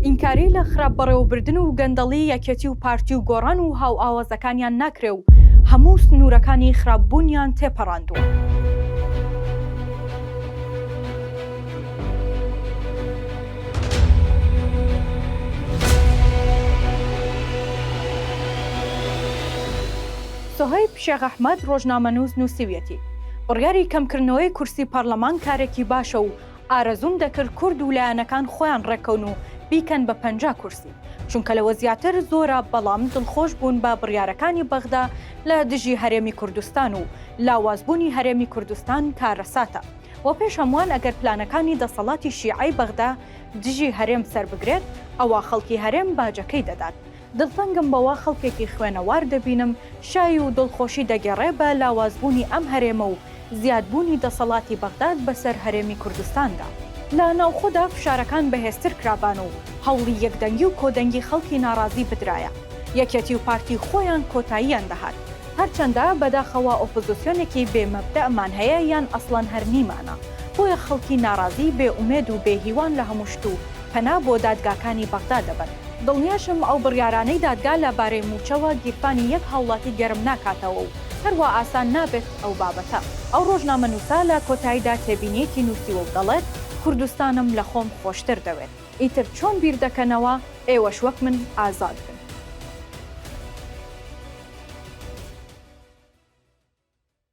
ئینکاری لە خراپ بەڕێوەبردن و گەندەڵی یەکێتی و پارتی و گۆڕان و هاوئاوازەکانیان ناکرێ و هەموو سنوورەکانی خراپبوونیان تێپەڕاندووە. سوهەیب شێخ ئەحمەد، ڕۆژنامەنووس نووسیویەتی، بڕیاری کەمکردنەوەی کورسی پەڕلەمان کارێکی باشە و ئارەزووم دەکرد کورد و لایەنەکان خۆیان ڕێککەون و بیکەن بە 50 کورسی چونکە لەوە زیاتر زۆرە بەڵام دڵخۆش بوون بە بڕیارەکانی بەغدا لە دژی هەرێمی کوردستان و لاوازبوونی هەرێمی کوردستان کارەساتە وە پێش هەمووان ئەگەر پلانەکانی دەسەڵاتی شیعەی بەغدا دژی هەرێم سەربگرێت ئەوا خەڵکی هەرێم باجەکەی دەدات. دڵتەنگم بەوە خەڵکێکی خوێنەوار دەبینم شای و دڵخۆشی دەگێڕێ بە لاوازبوونی ئەم هەرێمە و زیادبوونی دەسەڵاتی بەغداد بەسەر هەرێمی کوردستاندا. لە ناوخۆدا فشارەکان بەهێزتر کرابان و هەوڵی یەکدەنگی و کۆدەنگی خەڵکی ناڕازی بدرایە، یەکێتی و پارتی خۆیان کۆتاییان دەهات. هەرچەندە بەداخەوە ئۆپۆزسیۆنێکی بێ مەبدەئمان هەیە یان ئەسڵەن هەر نیمانە، بۆیە خەڵکی ناڕازی بێ ئومێد و بێ هیوان لە هەموو شت و پەنا بۆ دادگاکانی بەغدا دەبەن. دڵنیاشم ئەو بڕیارانەی دادگا لە بارەی مووچەوە گیرفانی یەک هاوڵاتی گەرم ناکاتەوە و هەروا ئاسان نابێت ئەو بابەتە. ئەو ڕۆژنامەنووسە لە کۆتاییدا تێبینییەکی نووسیوە و دەڵێت، کوردستانم لە خۆم خۆشتر دەوێت. ئیتر چۆن بیر دەکەنەوە، ئێوەش وەک من ئازاد بن.